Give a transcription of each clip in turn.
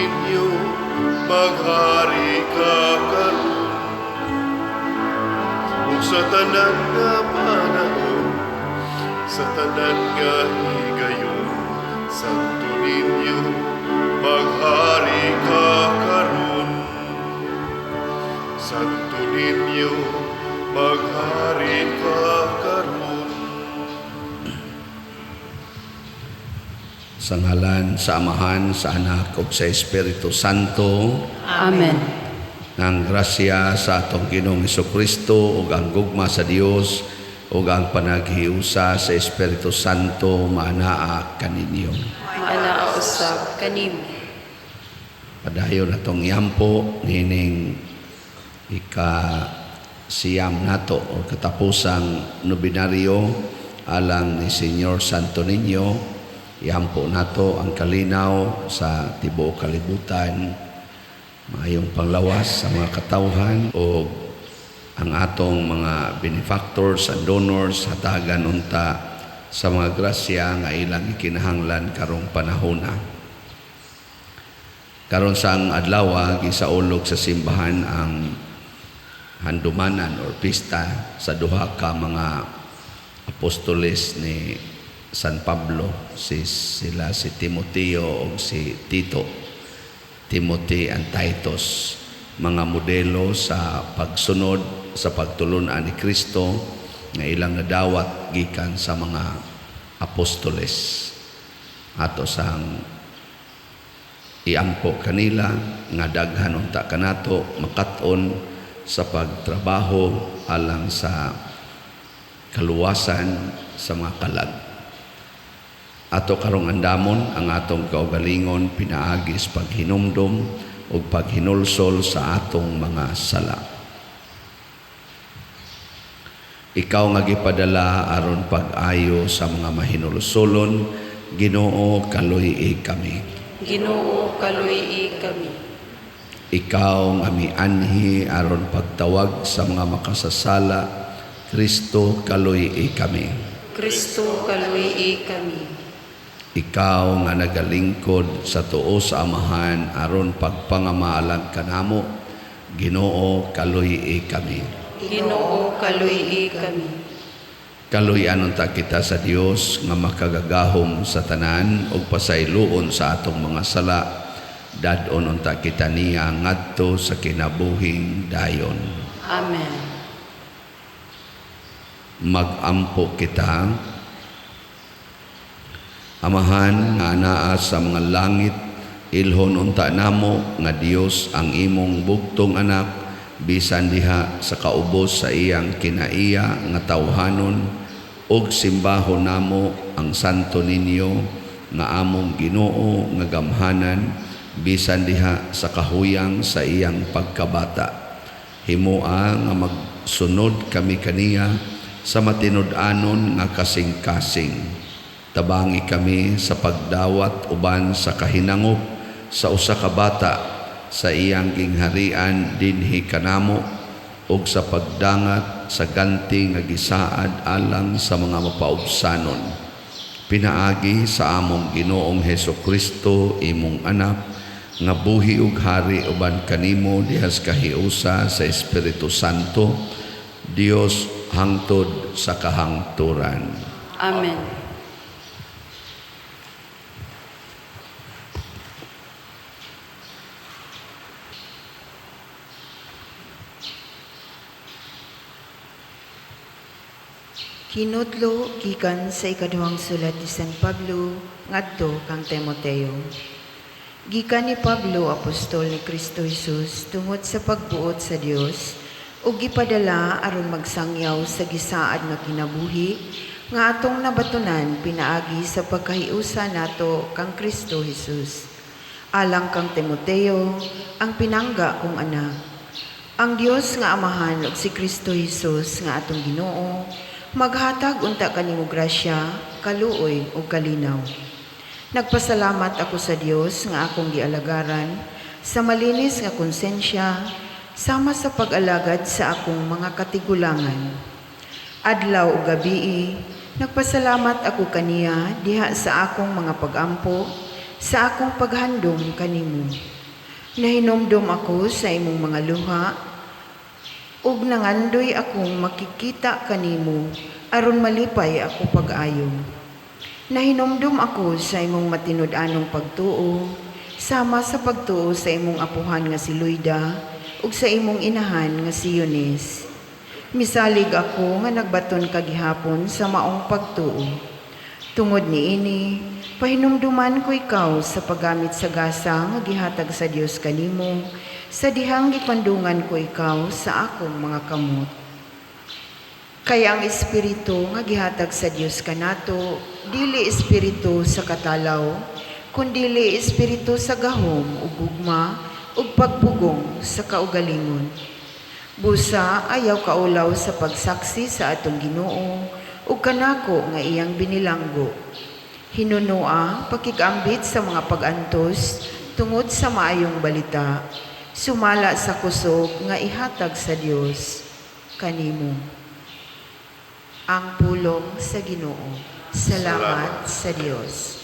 Niño, maghari ka karon ug sa tanan nga panahon, sa tanan nga higayon. Santo Niño, maghari ka karon. Santo Niño, maghari ka karon. Sa ngalan sa Amahan, sa Anak ug sa Espiritu Santo. Amen. Ang grasya sa atong Ginoong Kristo ug ang gugma sa Dios ug ang panaghiusa sa Espiritu Santo maanaa kaninyo. Maanaa usab kanimo. Padayon atong yampo nining ika siyam nato o katapusang nobinaryo alang ni Señor Santo Niño. Yampo nato ang kalinaw sa tibuok kalibutan, maayong panglawas sa mga katawhan o ang atong mga benefactors and donors, hatagan unta sa mga grasya nga ilang ikinahanglan karong panahona. Karon sa ang adlaw, gisaulog sa simbahan ang handumanan or pista sa duha ka mga apostoles ni San Pablo, sila si Timoteo o si Tito. Timothy and Titus, mga modelo sa pagsunod sa pagtulunan ni Kristo nga ilang nadawat gikan sa mga apostoles. Ato sang iampo kanila nga daghan unta kanato makat-on sa pagtrabaho alang sa kaluwasan sa mga kalag. Ato karong andamon ang atong kaugalingon pinaagi sa paghinumdom ug paghinulsol sa atong mga sala. Ikaw nga gipadala aron pag-ayo sa mga mahinulsolon, Ginoo, kaluy-i kami. Ginoo, kaluy-i kami. Ikaw nga mianhi aron pagtawag sa mga makasasala, Kristo, kaluy-i kami. Kristo, kaluy-i kami. Ikaw nga nagalingkod sa tuo sa Amahan aron pagpangamaalang kanamo, Ginoo, kaluy-i kami. Ginoo, kaluy-i kami. Kaluy-an unta kita sa Dios nga makagagahom sa tanan ug pasayloon sa atong mga sala, dad-on unta kita niya ngadto sa kinabuhing dayon. Amen. Mag-ampo kita. Amahan nga anaa sa mga langit, ilhon unta namo nga Dios ang imong bugtong anak, bisan diha sa kaubos sa iyang kinaiya nga tawhanon, ug simbahon namo ang Santo Niño nga among Ginoo nga gamhanan, bisan diha sa kahuyang sa iyang pagkabata. Himoa nga magsunod kami kaniya sa matinud-anon nga kasing-kasing. Tabangi kami sa pagdawat uban sa kahinangop sa usa ka bata sa iyang gingharian dinhi kanamo, ug sa pagdangat sa ganti nga gisaad alang sa mga mapaubsanon. Pinaagi sa among Ginoong Heso Kristo, imong anak, nga buhi ug hari uban kanimo dihas kahiusa sa Espiritu Santo, Dios hangtod sa kahangturan. Amen. Kinudlo gikan sa ikaduhang sulat ni San Pablo ngadto kang Timoteo. Gikan ni Pablo, apostol ni Kristo Jesus, tungod sa pagbuot sa Dios ug gipadala aron magsangyaw sa gisaad nga kinabuhi nga atong nabatunan pinaagi sa pagkahiusa nato kang Kristo Jesus. Alang kang Timoteo, ang pinangga kong anak. Ang Dios nga Amahan ug si Kristo Jesus nga atong Ginoo maghatag unta kanimo grasya, kaluoy ug kalinaw. Nagpasalamat ako sa Dios nga akong gialagaran sa malinis nga konsensya sama sa pag-alagad sa akong mga katigulangan. Adlaw ug gabii, nagpasalamat ako kaniya diha sa akong mga pagampo, sa akong paghandom kanimo. Nahinomdom ako sa imong mga luha, ug nangandoy akong makikita kanimo aron malipay ako pag-ayo. Nahinomdom ako sa imong matinud-anong pagtuo, sama sa pagtuo sa imong apuhan nga si Loida ug sa imong inahan nga si Eunice. Misalig ako nga nagbaton ka gihapon sa maong pagtuo. Tungod niini, pahinumduman ko ikaw sa paggamit sa gasa nga gihatag sa Dios kanimo, sa dihang gipandungan ko ikaw sa akong mga kamot. Kay ang espiritu nga gihatag sa Dios kanato, dili espiritu sa katalaw, kundili espiritu sa gahom ug gugma ug pagpugong sa kaugalingon. Busa ayaw kaulaw sa pagsaksi sa atong Ginoo ug kanako nga iyang binilanggo. Hinunoa pakigambit sa mga pag-antos tungod sa maayong balita, sumala sa kusog nga ihatag sa Dios kanimo. Ang pulong sa Ginoo. Salamat sa Dios.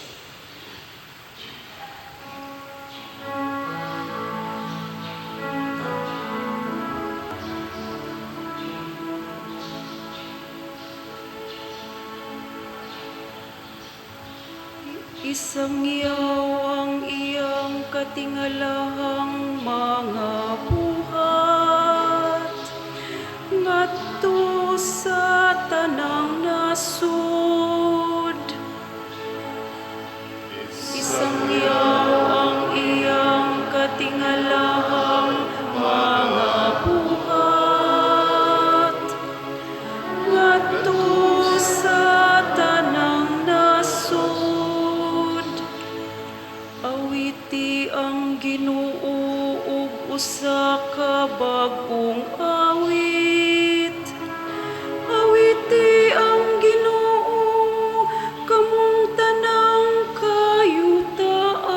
Isangyaw ang iyang katingalahang mga buhat ngadto sa tanang nasud. Isangyaw ang iyang katingalahang mga buhat ngadto sa tanang nasud. Awiti ang Ginoo og usa ka bag-ong awit. Awiti ang Ginoo, kamong tanang kayutaan.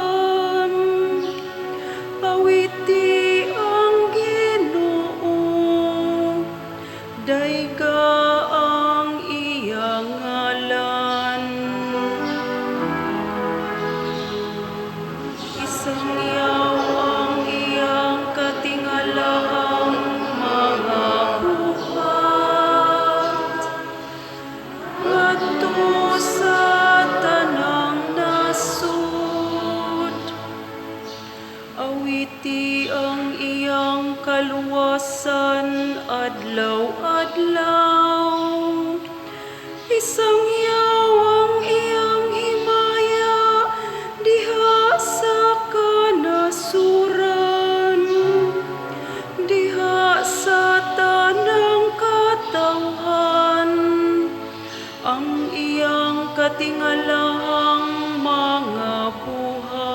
Awiti ang Ginoo, dayga ang iyang ngalan. Isangyaw ang iyang katingalahang mga buhat ngadto sa tanang nasud. Awiti ang iyang kaluwasan adlaw-adlaw. Isangyaw ang iyang himaya diha sa kanasuran, diha sa tanang katawhan, ang iyang katingalahang mga buhat.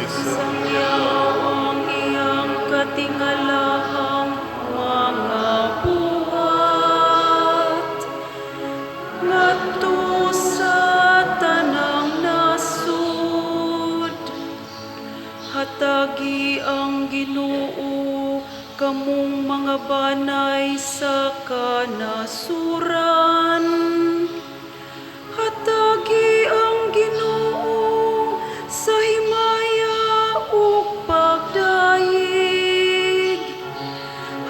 Isangyaw ang iyang katingalahang mga buhat ngadto sa tanang nasud. Hatagi ang Ginoo, kamong mga banay sa kanasuran. Hatagi ang Ginoo sa himaya ug pagdayeg.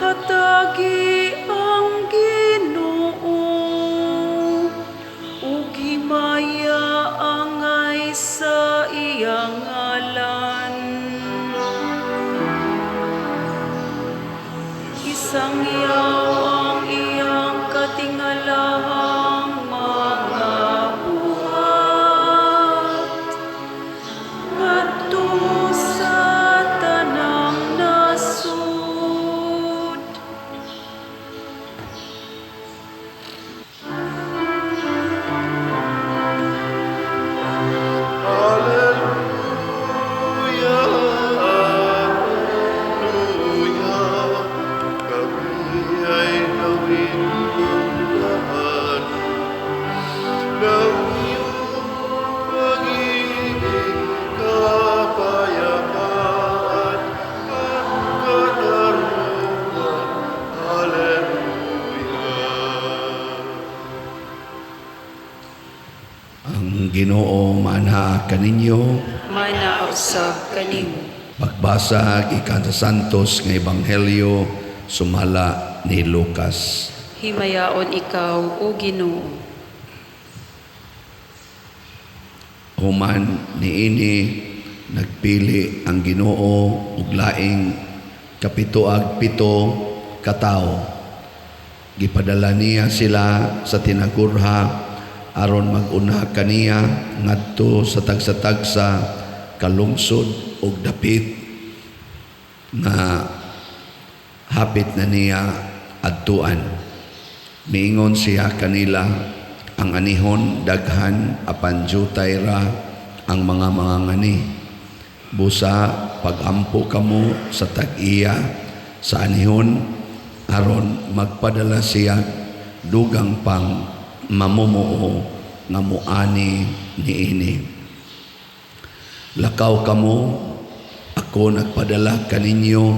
Hatagi ang Ginoo ug himaya angay sa iyang ngalan. Isangyaw ang iyang katingalahang mga buhat ngadto sa tanang nasud. Alleluia, Alleluia, kami ay Ang Ginoo maanaa kaninyo. Mana usab kanimo. Pagbasa gikan sa Santos nga Ebanghelyo sumala ni Lucas. Himayaon ikaw, o Ginoo. Human niini nagpili ang Ginoo og laing 77 ka tawo. Gipadala niya sila sa tinagurha aron mag-una kaniya ngadto sa tagsa-tagsa kalungsod og dapit nga hapit na niya adtuan. Miingon siya kanila, ang anihon daghan apan jutay ra ang mga mangangani. Busa pagampo kamo sa tag-iya sa anihon aron magpadala siya dugang pang mamumuo nga muani niini. Lakaw kamo, ako nagpadala kaninyo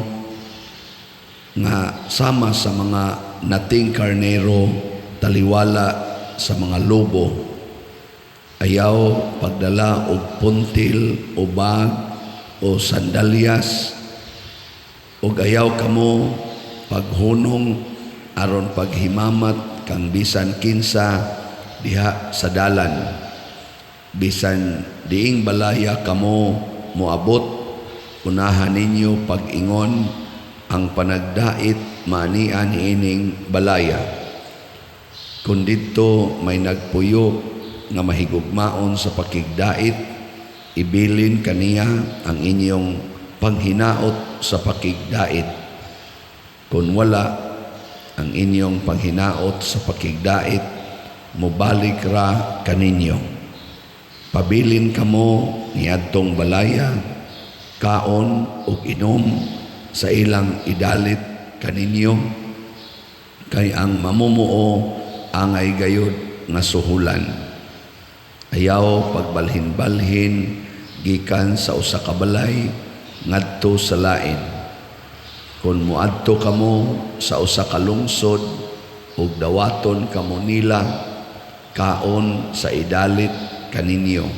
nga sama sa mga nating karnero taliwala sa mga lobo. Ayaw pagdala og puntil o bag o sandalyas, ug ayaw kamo paghunong aron paghimamat kang bisan kinsa diha sa dalan. Bisan diing balaya kamo moabot, unahan ninyo pag-ingon ang panagdait maanian niining balaya. Kun didto may nagpuyo nga mahigugmaon sa pakigdait, ibilin kaniya ang inyong panghinaot sa pakigdait. Kun wala ang inyong panghinaot sa pakigdait, mobalik ra kaninyo. Pabilin kamo niadtong balaya, kaon ug inom sa ilang idalit kaninyo, kay ang mamumuo angay gayud nga suhulan. Ayaw pagbalhin-balhin gikan sa usa ka balay ngadto sa lain. Kun moadto kamo sa usa ka lungsod ug dawaton kamo nila, kaon sa idalit kaninyo.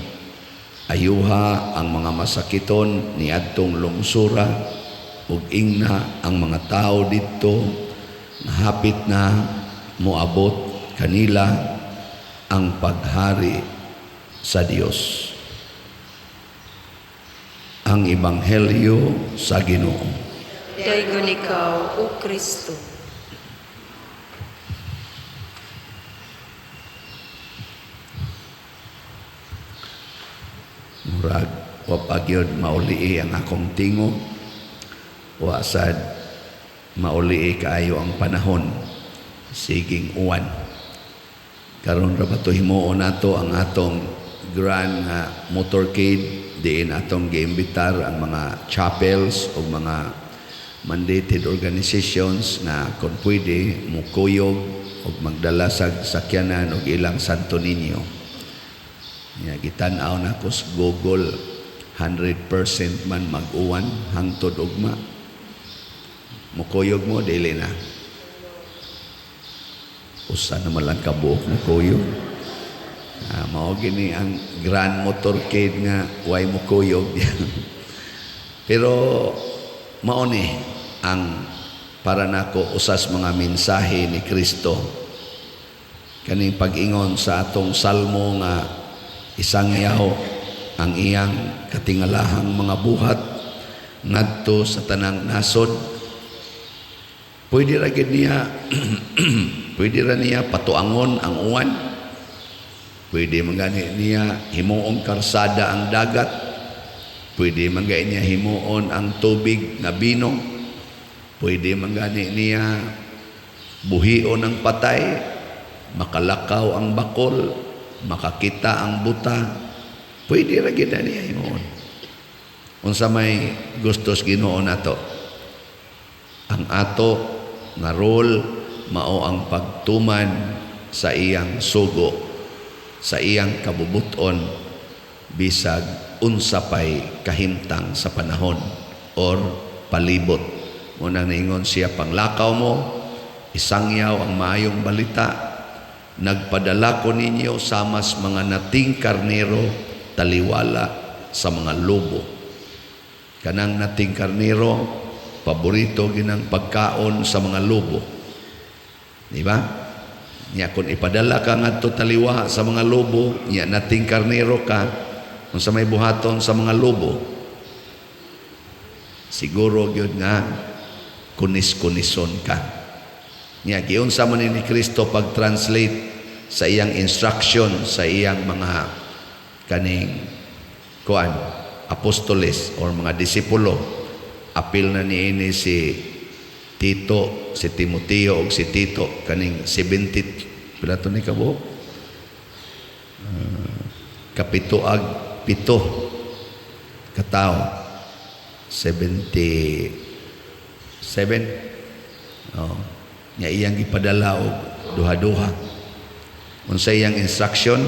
Ayuha ang mga masakiton niadtong lungsura ug ingna ang mga tawo didto nga hapit na moabot kanila ang paghari sa Dios. Ang Ebanghelyo sa Ginoo. Daygon ikaw, o Kristo. Murag wa pa gyud maulii ang akong tingog. Wa sad maulii kaayo ang panahon. Siging uwan. Karon ra ba to himuon nato ang atong grand nga motorcade, diin atong giimbitar ang mga chapels o mga mandated organizations na kung pwede mukuyog o magdala sa sakyanan og ilang Santo Niño. Ya, gitan-aw na ko sa Google, 100% man mag-uwan hangtod ugma. Mukuyog mo, dili na. Usa naman lang kabuok mukuyog. Mao gini ang grand motorcade nga way mukuyog. Pero mao ni ang para nako usas mga mensahe ni Kristo. Kaning pag-ingon sa atong salmo nga isangyaw ang iyang katingalahang mga buhat ngadto sa tanang nasod. Pwede ra gid niya pwede ra niya patuangon ang uwan. Pwede man gani niya himuong karsada ang dagat. Pwede man gani niya himuon ang tubig nga bino. Pwede man gani niya buhion ang patay, makalakaw ang bakol, makakita ang buta. Pwede ra gid na niya himuon. Unsa may gustos Ginoo nato? Ang ato nga role mao ang pagtuman sa iyang sugo, sa iyang kabubuton, bisag unsa pay kahimtang sa panahon or palibot. Muna niingon siya, panglakaw mo, isangyaw ang maayong balita, Nagpadala ko ninyo samas mga nating karnero taliwala sa mga lobo. Kanang nating karnero, paborito ginang pagkaon sa mga lobo. Di ba? Nya kung ipadala ka ngadto taliwa sa mga lobo, nya nating karnero ka, unsa may buhaton sa mga lobo? Siguro gyud nga kunis-kunison ka. Nya giunsa man ni Kristo pag-translate sa iyang instruction sa iyang mga kaning kuan apostoles or mga disipulo. Apil na niini si Tito, si Timoteo ug si Tito, kaning 70 pila to ni kabuok? Kapito ag 7 katawo, 77. Oh, nya iyang gipadala og duha-duha. Unsa iyang instruction?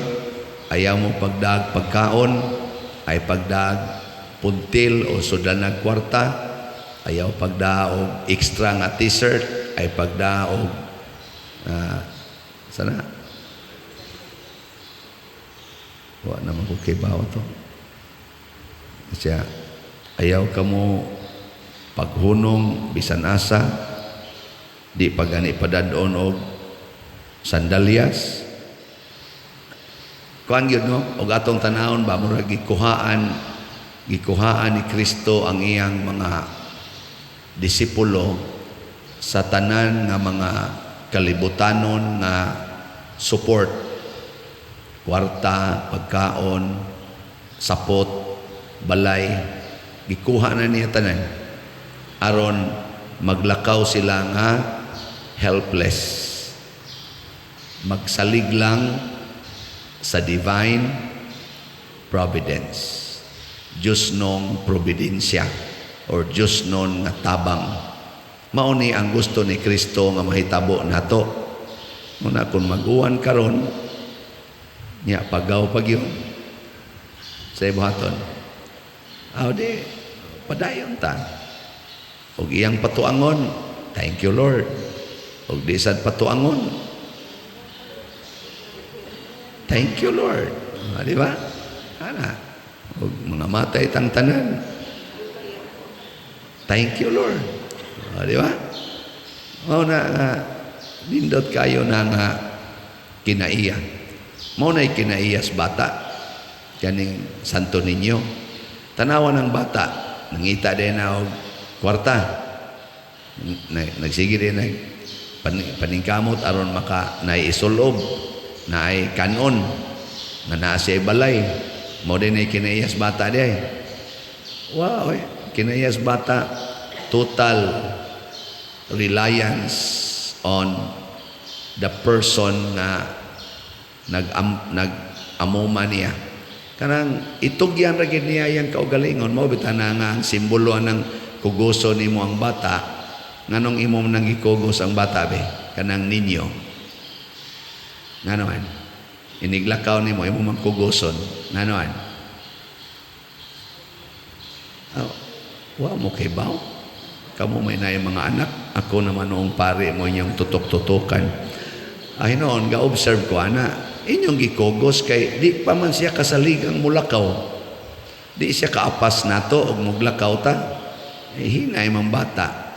Ayaw mo pagdaag pagkaon, ay pagdaag puntil o sudanag kwarta, ayaw pagdaag og extra nga t-shirt, ay pagdaag og sana wa naman ko kibaw to. Siya, ayaw ka mo paghunong bisan asa, di pa gani padadon og sandalyas. Kuan gyud, no, og atong tanawon ba, murag gikuhaan ni Kristo ang iyang mga disipulo sa tanan nga mga kalibutanon nga support, kwarta, pagkaon, sapot, balay, gikuha na niya tanan aron maglakaw sila nga helpless, magsalig lang sa divine providence, Diyos nong providensya or Diyos non nga tabang. Mao ni ang gusto ni Kristo nga mahitabo nato. Muna kung mag-uwan karon nya pagaw pag yun sa ibuhaton, aw di padayon ta og iyang patuangon, thank you, Lord. Og di sad patuangon, thank you, Lord. Ah, di ba ana? Og mga matay tang tanan, thank you, Lord. Ah, di ba? Mao na nga nindot kayo na nga kinaiya. Mao na'y kinaiyas bata kaning Santo Niño. Tanawa ng bata, nangita din na og kwarta. Nagsige din nag paningkamot aron maka naisulob, naay kanon nga naa siya balay. Mao din ay kinaiyas bata di ay. Wow, eh. Kinaiyas bata, total reliance on the person nga nag-amuma niya. Kanang itugyan ra gid niya yang kaugalingon. Mao bitaw na nga ang simbolo ng kuguso nimo ang bata. Nganong imo nang gikugos ang bata be? Kanang ninyo. Ngano man? Iniglakaw nimo, imo man kugoson. Ngano man? Oh, wa mo kay baw. Kamo may na mga anak, ako naman noong pare mo inyong tutok-tutukan. Ay noon, ga-observe ko, ana, inyong gikogos kay di pa man siya kasaligang mulakaw. Di siya kaapas nato og muglakaw ta. Eh, hinay man bata.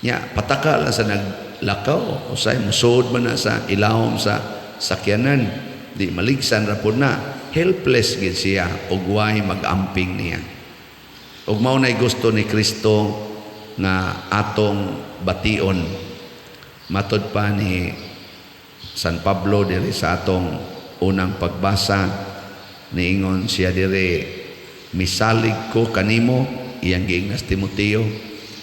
Nya, pataka lang sa naglakaw. Usay, musuod man na sa ilawom sa sakyanan. Di maligsan ra pud na. Helpless gid siya og way mag-amping niya. Og mao nay gusto ni Kristo nga atong bation. Matod pa ni San Pablo diri sa atong unang pagbasa, niingon siya diri, misalig ko kanimo, iyang giingnas Timoteo,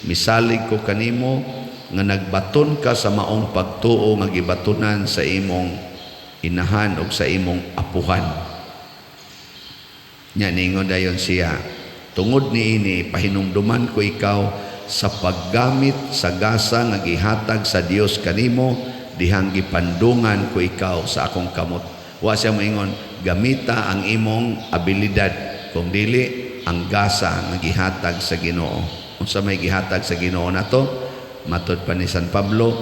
misalig ko kanimo nga nagbaton ka sa maong pagtuo nga gibatonan sa imong inahan og sa imong apuhan. Nya niingon dayon siya, tungod niini pahinumduman ko ikaw sa paggamit sa gasa nga gihatag sa Dios kanimo dihang gipandungan ko ikaw sa akong kamot. Wa siya moingon gamita ang imong abilidad, kung dili ang gasa nga gihatag sa Ginoo. Unsa may gihatag sa Ginoo nato? Matod pa ni San Pablo,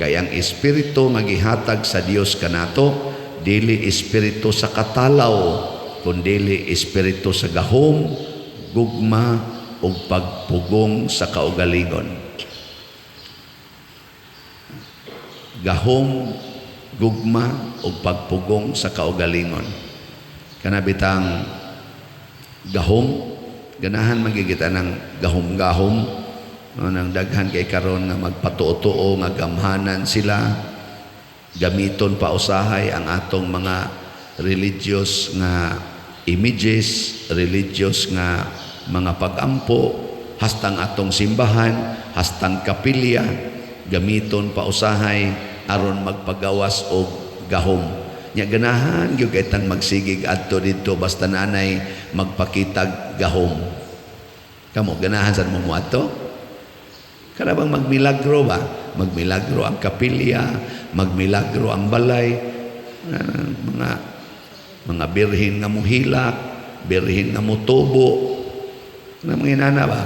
Kay ang espiritu nga gihatag sa Dios kanato dili espiritu sa katalaw, kundili espiritu sa gahom, gugma ug pagpugong sa kaugalingon. Gahom, gugma ug pagpugong sa kaugalingon. Kana bitang gahom, ganahan magigita ng gahom-gahom, no, nang daghan kay karon nga magpatuo-tuo nga gamhanan sila, gamiton pa usahay ang atong mga religious nga images, religious nga mga pagampo, hastang atong simbahan, hastang kapilya, gamiton pa usahay aron magpagawas og gahom. Nya ganahan gyud kay tang magsigig adto didto basta nanay magpakitag gahom. Kamo ganahan sad mo moadto? Kana bang magmilagro ba? Magmilagro ang kapilya, magmilagro ang balay, mga birhen nga muhilak, birhen nga mutubo. Kana mga inana ba?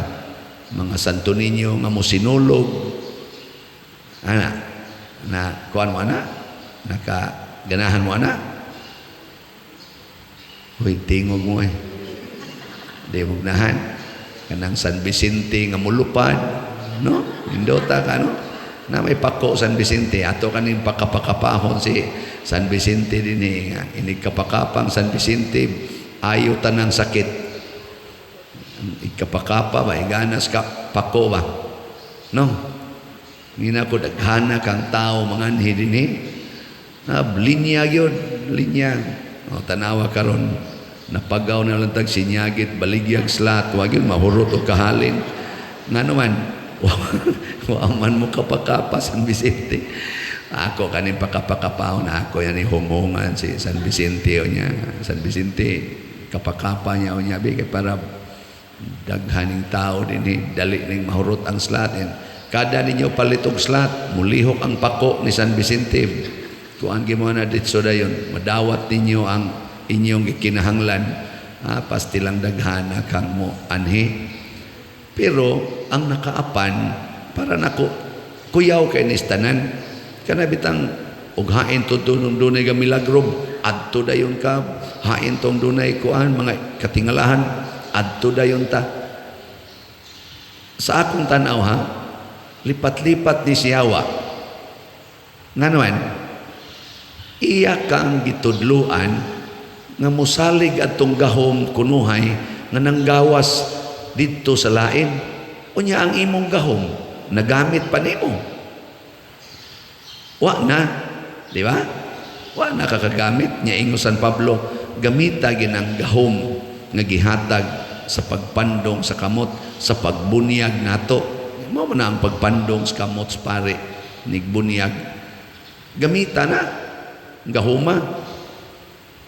Mga Santo Niño nga mosinulog. Ana, na kuan mo ana? Naka ganahan mo ana? Hoy, tingog mo eh. Di mo ganahan. Kanang San Vicente nga mulupad, no? Indota ka, no? Na may pako San Vicente, ato kaning pakapakapahon si San Vicente dinhi nga inig kapakapang San Vicente ayo tanang sakit. Ikapakapa ba, iganas ka pako ba? No? Ngina ko daghana kang tao manganhi dinhi. Na linya gyud, linya. O, tanawa karon napagaw na lang tag sinyagit baligyag slat, wa gyud mahurot og kahalin. Ngano man wa man mo kapakapa San Vicente. Ako kaning pakapakapahon ako yan hungungan si San Vicente o niya. San Vicente kapakapa niya o niya bi kay para daghaning tao dinhi, dali ning mahurot ang slat. And kada ninyo palit og slat, mulihok ang pako ni San Vicente. Kuan gyud mo na ditso dayon, madawat ninyo ang inyong gikinahanglan. Pasti lang daghana kang mo anhi. Pero ang nakaapan para nako kuyaw kay ni tanan. Kana bitang og hain to dunong dunay ga milagro, adto dayon ka, hain tong dunay kuan mga katingalahan, adto dayon ta. Sa akong tan-aw ha, lipat-lipat ni siyawa. Ngano man, iya kang gitudluan nga mosalig adtong gahom kunuhay nga nanggawas didto sa lain. Unya ang imong gahom nagamit pa nimo. Wa na, di ba? Wa na kakagamit. Nya ingon San Pablo, gamita ginang gahom nga gihatag sa pagpandong sa kamot, sa pagbunyag nato. Mao man na ang pagpandong sa kamot sa pare, nigbunyag. Gamita na gahoma.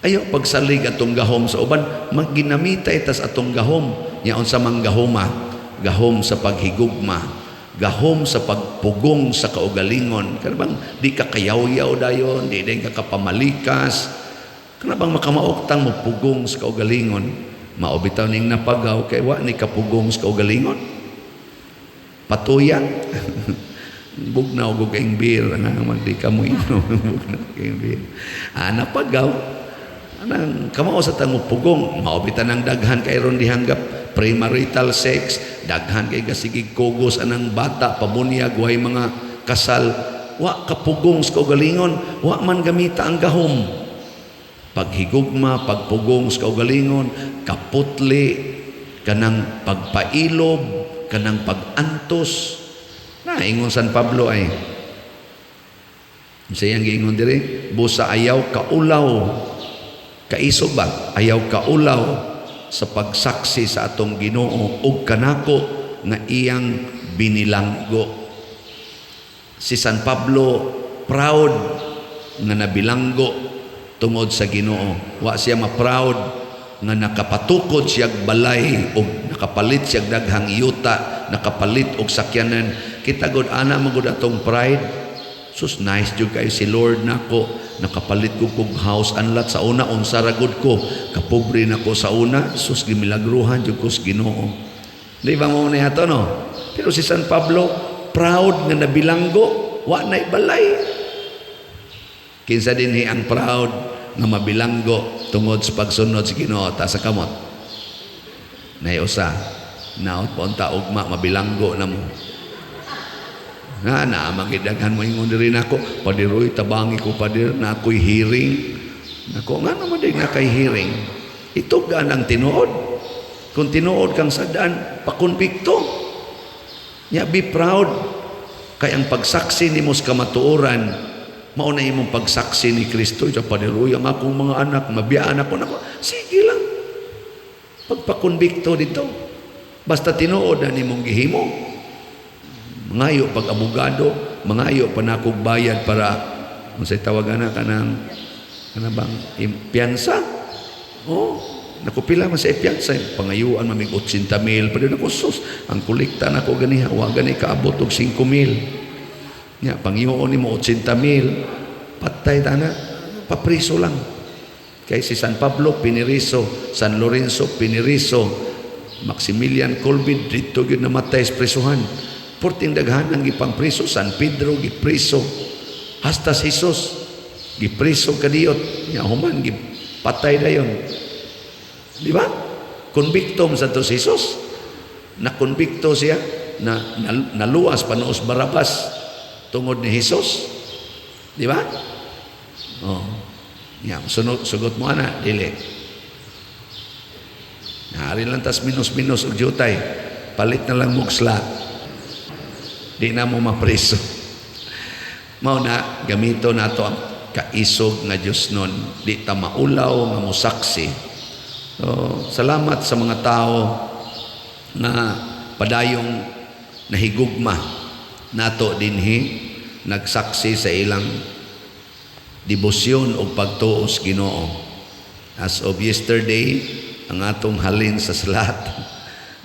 Ayo pagsalig atong gahom sa uban, magginamita itas atong gahom. Nya unsa man gahoma? Gahom sa paghigugma, gahom sa pagpugong sa kaugalingon. Kana bang di ka kayaw-yaw dayon, di din ka kapamalikas. Kana bang makamaoktang mo pugong sa kaugalingon? Mao bitaw ning napagaw kay wa ni kapugong sa kaugalingon. Patuyang. Bugnaw og kaing beer nga magdi ka mo inom. Bugnaw kaing beer. Napagaw. Anang kamao sa tang pugong, mao bitaw nang daghan kay ron dihanggap premarital sex, daghan kay gasigig kugos anang bata pabunyag way mga kasal, wa kapugong sa kaugalingon, wa man gamita ang gahom. Paghigugma, pagpugong sa kaugalingon, kaputli, kanang pagpailob, kanang pagantos. Na ingon San Pablo ay sayang giingon diri, busa ayaw kaulaw, kaisog ba? Ayaw kaulaw sa pagsaksi sa atong Ginoo ug kanako nga iyang binilanggo. Si San Pablo proud nga nabilanggo tungod sa Ginoo. Wa siya ma-proud nga nakapatukod siyag balay og nakapalit siyag daghang yuta, nakapalit og sakyanan. Kita gud ana man gud atong pride. Sus, nice jud kayo si Lord nako. Nakapalit ko kog house and lot sa una, unsa ra gud ko. Kapobre nako sa una, sus, gimilagruhan jud ko sa Ginoo. Di ba mo na ato, no? Pero si San Pablo proud nga nabilanggo, Wa na'y balay. Kinsa dinhi ang proud nga mabilanggo tungod sa pagsunod sa Ginoo? Taas sa kamot. Nay usa. Naot pa unta ugma mabilanggo na mo. Nga na magidaghan mo ingon diri nako, "Pader oy, tabangi ko, pader, na ako'y hearing." Nako, nga naman din na kay hearing. Itugan ang tinuod. Kung tinuod kang sadaan, pakonbikto. Nya be proud. Kay ang pagsaksi nimo sa kamatuoran, mao na imong pagsaksi ni Kristo. Sa "Pader oy, ang akong mga anak, mabiyaan ako." Nako, sige lang. Pagpakonbikto dito. Basta tinuod na nimong gihimo. Mangayo pag abogado, mangayo pa nakog bayad para unsay tawag ana, kanang kana bang piyansa? Oh, naku, pila man sa piyansa, pangayuan mamig 80 mil, pero naku sus, ang kolekta nako ganiha wa gani kaabot og 5 mil. Nya pangayuon nimo 80 mil, patay ta na, papriso lang. Kay si San Pablo piniriso, San Lorenzo piniriso, Maximilian Kolbe dito gyud namatay sa presuhan. Porting daghan ang gipangpriso, San Pedro gipriso, hasta si Jesus gipriso kadiyot, nya human gipatay dayon. Di ba? Convicto sa to si Jesus. Na konbikto siya, na naluwas panuos Barabas tungod ni Jesus. Di ba? Oh. Ya, sunod, sugot mo ana, dili. Naari lang tas minus-minus og jutay. Palit na lang mo slot. Di na mo mapreso. Mao na gamito nato ang kaisog nga Dios nun. Di ta maulaw nga mosaksi. So, salamat sa mga tao nga padayong nahigugma nato dinhi, nagsaksi sa ilang debosyon o pagtuo sa Ginoo. As of yesterday, ang atong halin sa slot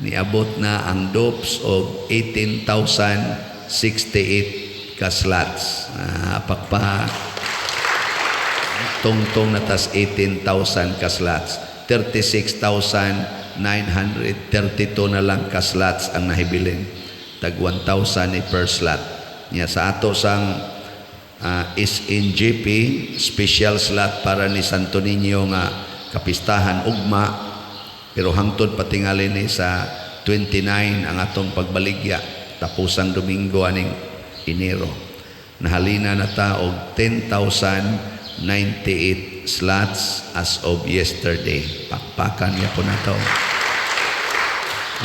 niabot na ang dopes og 18,068 ka slots. Ah, pakpak. Tungtong na tas 18,000 ka slots. 36,932 na lang ka slots ang nahibilin. Tag 1,000 ni per slot. Nya sa ato sang SNGP special slot para ni Santo Niño nga kapistahan ugma, pero hangtod patingali ni sa 29 ang atong pagbaligya, tapusang Domingo aning Enero. Nahalina na ta og 10,098 slots as of yesterday. Pakpakan niya po na to.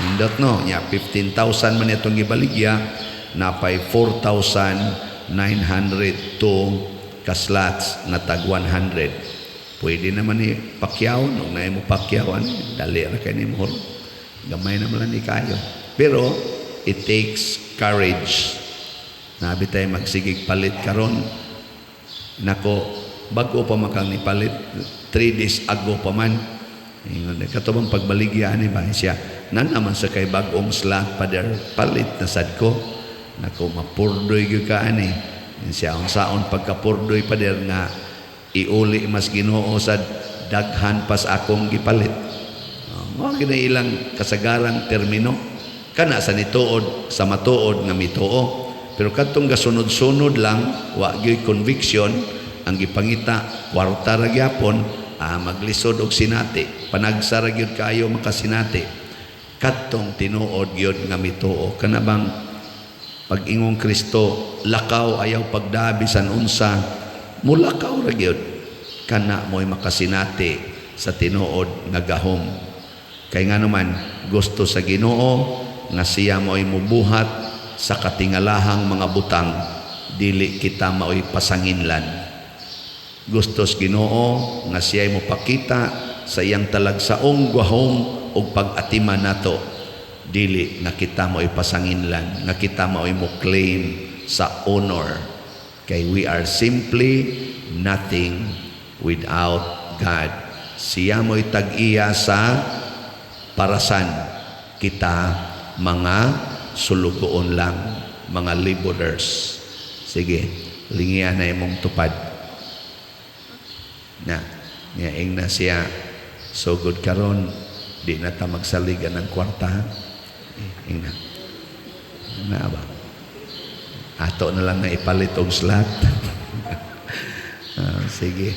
Indot no, nya 15,000 man itong gibaligya, napay 4,902 ka slots nga tag 100. Pwede naman ni Pacquiao, no, na mo Pacquiao, ano, dali ra kay nimo. Gamay naman lang ni kayo. Pero it takes courage. Nabi tayo magsigig palit karon. Nako, bago pa makang nipalit, 3 days ago pa man. Ingon, kato bang pagbaligya ni ba siya? Nan naman sa kay bag-ong slot pa der, palit na sad ko. Nako, mapurdoy gyud ka ani. Siya unsaon pagkapurdoy pa der nga iuli mas Ginoo sad daghan pas akong gipalit. Oh, mao gina ilang kasagarang termino. Kana sa nituod sa matuod nga mituo. Pero kadtong gasunod-sunod lang, wa gyud conviction, ang gipangita kwarta ra gyapon, ah, maglisod og sinati, panagsa ra gyud kaayo makasinati. Kadtong tinuod gyud nga mituo, kana bang pag-ingong Kristo, "Lakaw, ayaw pagdabi san unsa," mulakaw ra gyud. Kana mo'y makasinati sa tinuod nga gahom. Kay nga naman gusto sa Ginoo nga siya mo'y mubuhat sa katingalahang mga butang, dili kita mao'y pasanginlan. Gusto sa Ginoo nga siya'y mopakita sa iyang talagsaong gahom ug pag-atiman nato, dili nga kita mao'y pasanginlan, nga kita mao'y mo claim sa honor, kay we are simply nothing without God. Siya mo'y tag-iya sa parasan, kita mga sulugoon lang, mga laborers. Sige, lingian na imong tupad na niya. Ingna siya, "Sugod karon di na ta magsaligan ng kwarta, ha?" Eh, ingna na ba? Ato na lang na ipalit og slot. Ah, sige.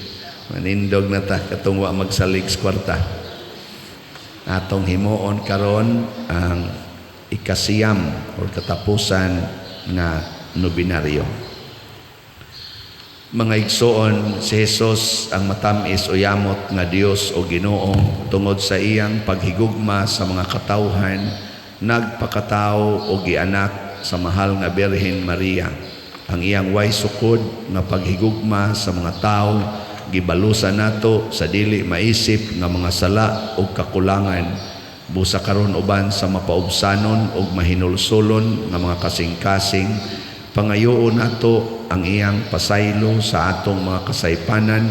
Manindog na ta katong wa magsalig sa kwarta. Atong himuon karon ang 9 or katapusan nga nobinaryo. Mga igsoon, si Jesus ang matamis o yamot nga Dios o Ginoo tungod sa iyang paghigugma sa mga katawhan, nagpakatao o gianak sa mahal nga Birhen Maria. Ang iyang way sukod nga paghigugma sa mga tawo gibalusan nato sa dili maisip nga mga sala o kakulangan, busa karon uban sa mapaubsanon ug mahinulsulon nga mga kasing-kasing. Pangayoon nato ang iyang pasaylo sa atong mga kasaypanan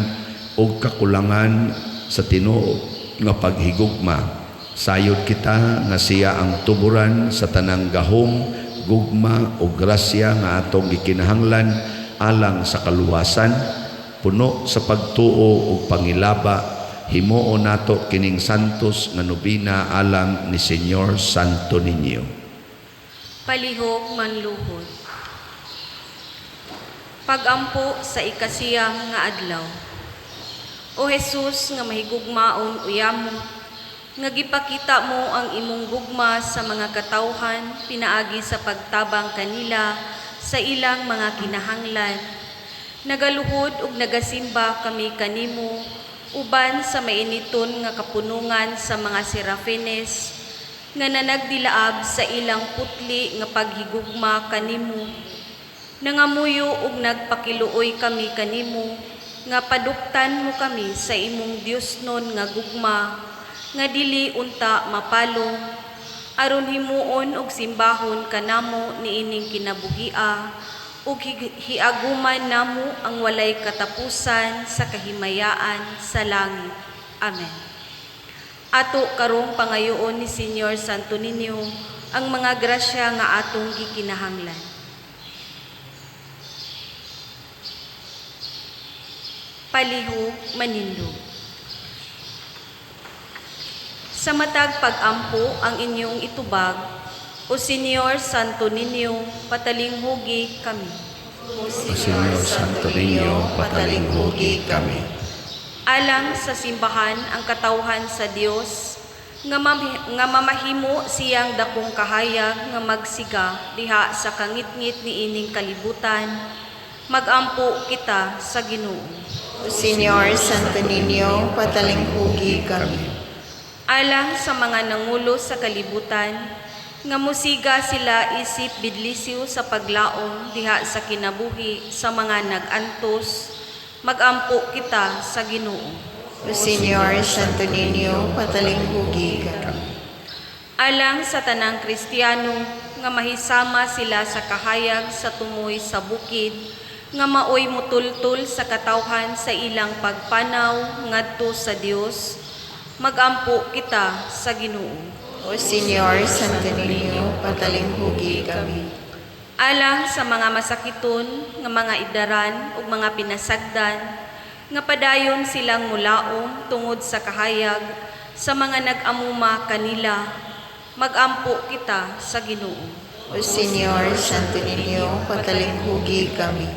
ug kakulangan sa tinuod nga paghigugma. Sayod kita nga siya ang tuburan sa tanang gahom, gugma ug grasya nga atong gikinahanglan alang sa kaluwasan. Puno sa pagtuo ug pangilaba, himuon nato kining santos nga nobina alang ni Señor Santo Niño. Palihog manluhod. Pagampo sa 9 nga adlaw. O Jesus nga mahigugmaon uyamo, nga gipakita mo ang imong gugma sa mga katawhan pinaagi sa pagtabang kanila sa ilang mga kinahanglan. Nagaluhod ug nagasimba kami kanimo uban sa mainiton nga kapunungan sa mga serafines nga nanagdilaab sa ilang putli nga paghigugma kanimo. Nangamuyo ug nagpakiluoy kami kanimo nga paduktan mo kami sa imong Diosnon nga gugma nga dili unta mapalong, aron himuon ug simbahon kanamo niining kinabuhia ug hiaguman namo ang walay katapusan sa kahimayaan sa langit. Amen. Ato karong pangayoon ni Señor Santo Niño ang mga grasya nga atong gikinahanglan. Palihog manindog. Sa matag pag-ampo ang inyong itubag, O Señor Santo Niño, patalinghugi kami. O Señor Santo Niño, patalinghugi kami. Alang sa simbahan ang katawhan sa Dios, nga mamahimo siyang dakong kahayag nga magsiga diha sa kangitngit niining kalibutan, magampo kita sa Ginoo. O Señor Santo Niño, patalinghugi kami. Alang sa mga nangulo sa kalibutan, nga musiga sila isip bidlisiw sa paglaom diha sa kinabuhi sa mga nag-antos, magampo kita sa Ginoo. O Señor Santo Niño, patalinghugi kami. Alang sa tanang Kristiyano, nga mahisama sila sa kahayag sa tumoy sa bukid, nga maoy mutultul sa katawhan sa ilang pagpanaw ngadto sa Dios, magampo kita sa Ginoo. O Señor Santo Niño, patalinghugi kami. Alang sa mga masakiton, nga mga idaran ug mga pinasagdan, nga padayon silang mulaom tungod sa kahayag sa mga nag-amuma kanila, magampo kita sa Ginoo. O Señor Santo Niño, patalinghugi kami.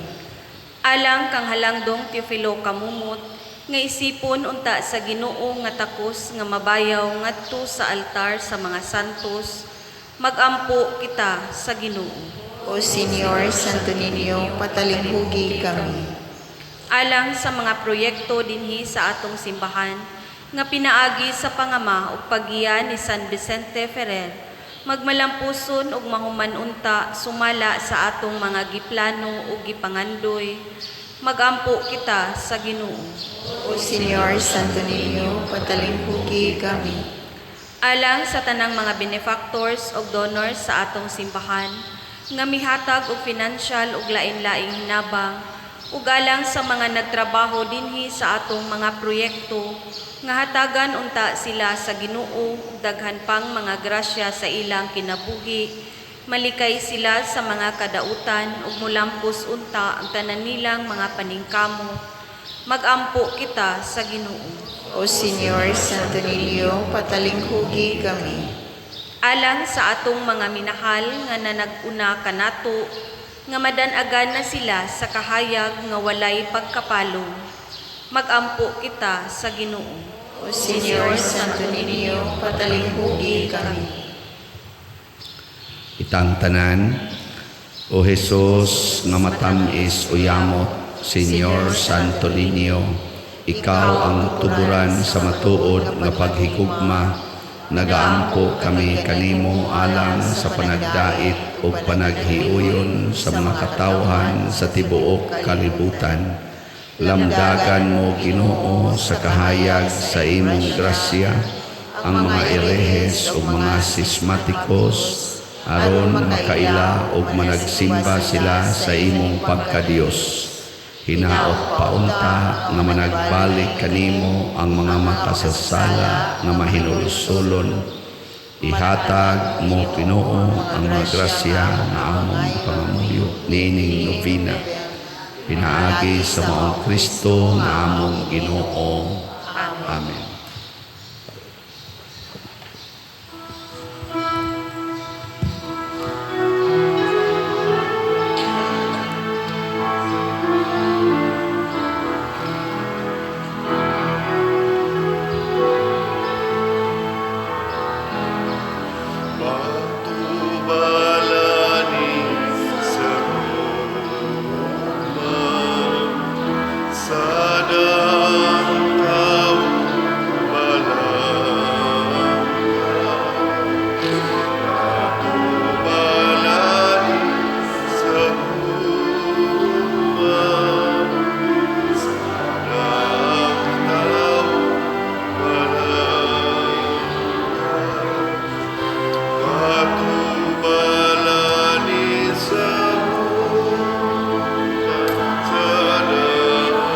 Alang kang halangdong Teofilo Camomot, nga isipon unta sa Ginoo nga takos nga mabayaw ngadto sa altar sa mga santos, magampo kita sa Ginoo. O Señor Santo Niño, patalinghugi kami. Alang sa mga proyekto dinhi sa atong simbahan, nga pinaagi sa pangama ug paggiya ni San Vicente Ferrer, magmalampuson ug mahuman unta sumala sa atong mga giplano ug gipangandoy, magampo kita sa Ginoo. O Señor Santo Niño, patalinghugi kami. Alang sa tanang mga benefactors ug donors sa atong simbahan, nga mihatag og financial ug lain-laing hinabang, ug alang sa mga nagtrabaho dinhi sa atong mga proyekto, nga hatagan unta sila sa Ginoo ug daghan pang mga grasya sa ilang kinabuhi, malikay sila sa mga kadautan ug mulampos unta ang tanan nilang mga paningkamo, magampo kita sa Ginoo. O Señor Santo Niño, patalinghugi kami. Alang sa atong mga minahal nga nanag-una kanato, nga madan-agan na sila sa kahayag nga walay pagkapalong. Magampo kita sa Ginoo. O Señor Santo Niño, patalinghugi kami. Itang tanan, O Jesus nga matamis uyamot, Señor Santo Niño, ikaw ang tuburan sa matuod nga paghigugma, nagaampo kami kanimo alang sa panagdait ug panaghiuyon sa mga katawhan sa tibuok kalibutan. Lamdagan mo, Ginoo, sa kahayag sa imong grasya ang mga erehes ug mga sismatikos aron makaila ug managsimba sila sa imong pagkadiyos. Hinaot paunta nga managbalik kanimo ang mga makasasala nga mahinulsulon. Ihatag mo, Ginoo, ang mga grasya nga among pangamuyo niining novena. Pinaagi sa maong Kristo nga among Ginoo. Amen. Patubalani sa gugma, sa dang balangka. Patubalani sa gugma, sa dang balangka. Katubalani sa gugma, sa dang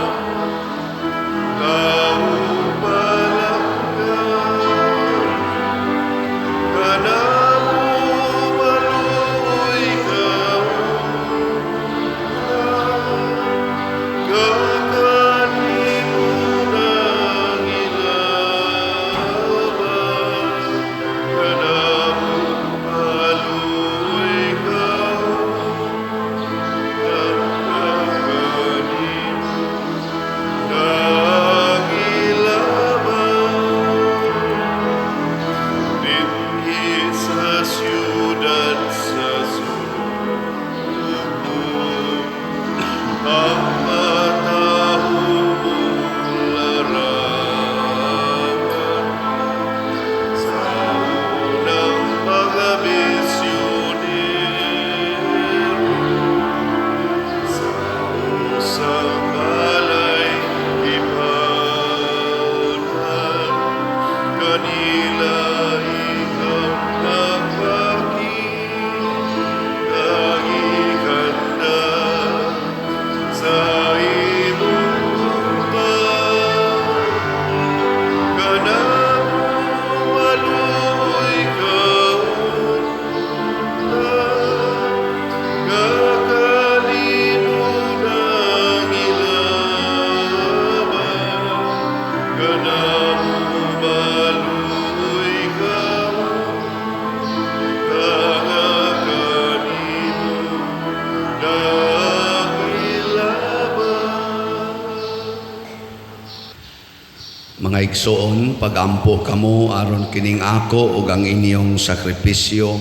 balangka. Kanamo maluoy ka, kakanimo nang ilaban. Kanamo maluoy ka, kakanimo nang ilaban. Dinhi sa siyudad sa Sugbo, ang matahong larawan sa unang mga misyonero sa usang alay ipanhan kanila ikaw nagpakita gihanda sa imong gugma. Kanamo maluoy ka, kakanimo nang ilaban. Kanamo maluoy ka, kakanimo nang ilaban. Mga igsoon, pagampo kamo aron kining ako ug ang inyong sakripisyo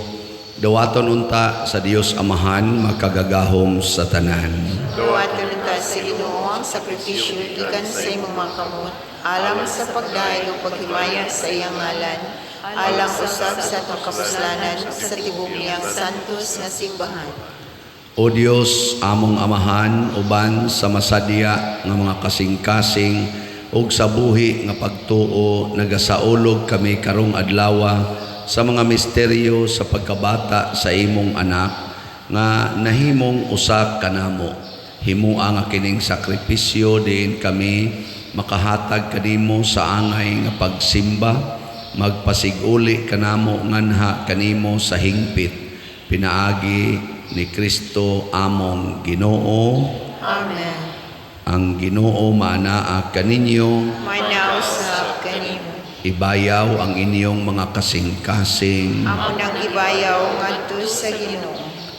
dawaton unta sa Dios Amahan makagagahom sa tanan. Dawaton unta sa Ginoo ang sakripisyo gikan sa imong mga kamot, alang sa pagdaig ug paghimaya sa iyang ngalan, alang usab sa atong kapuslanan sa tibuok niyang santos nga simbahan. O Dios, among Amahan, uban sa masadya nga mga kasing-kasing ug sa buhi nga pagtuo, nagasaulog kami karong adlawa sa mga misteryo sa pagkabata sa imong anak nga nahimong usa kanamo. Himua nga kining sakripisyo diin kami makahatag kanimo sa angay nga pagsimba, magpasiguli kanamo nganha kanimo sa hingpit, pinaagi ni Kristo among Ginoo. Amen. Ang Ginoo maanaa kaninyo. Manausab kanimo. Ibayaw ang inyong mga kasing-kasing. Amo nang ibayaw ngadto sa Ginoo.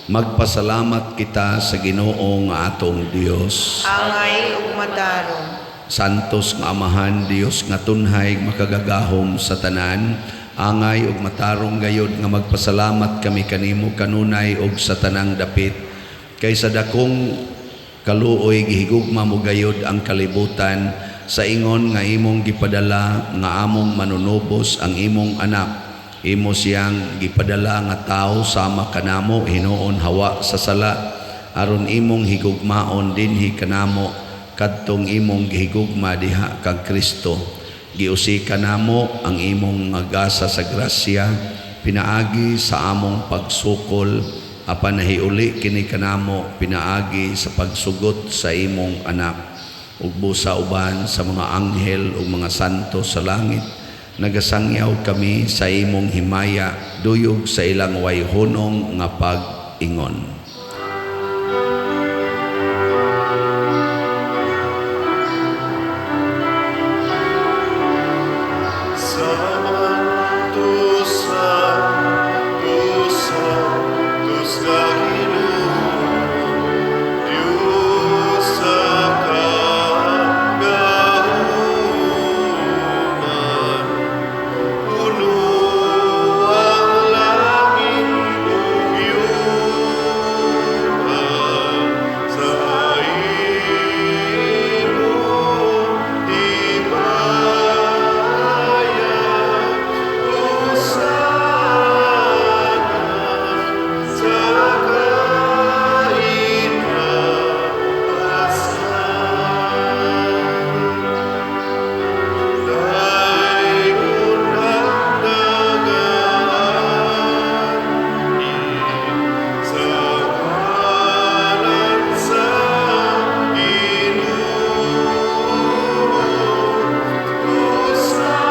Magpasalamat kita sa Ginoo nga atong Dios. Angay ug matarong. Santos nga Amahan, Dios nga tunhay makagagahom sa tanan, angay ug matarong gayod nga magpasalamat kami kanimo kanunay ug sa tanang dapit. Kay sa dakong kaluoy gihigugma mo gayod ang kalibutan sa ingon nga imong gipadala nga among manunubos ang imong anak. Imo siyang gipadala nga tawo sama kanamo hinuon hawa sa sala aron imong higugmaon dinhi kanamo kadtong imong gihigugma diha kang Kristo. Giusi kanamo ang imong nga gasa sa grasya pinaagi sa among pagsukol apan nahiuli kini kanamo pinaagi sa pagsugot sa imong anak. Ug busa uban sa mga anghel ug mga santo sa langit, nagasangyaw kami sa imong himaya duyog sa ilang wayhunong nga pag-ingon. Santo, Santo, Santo sa Ginoo, Dios sa kagahuman. Puno ang langit ug yuta sa imong himaya. Hosana sa kaitaasan. Daygon ang nagaanhi sa ngalan sa Ginoo. Hosana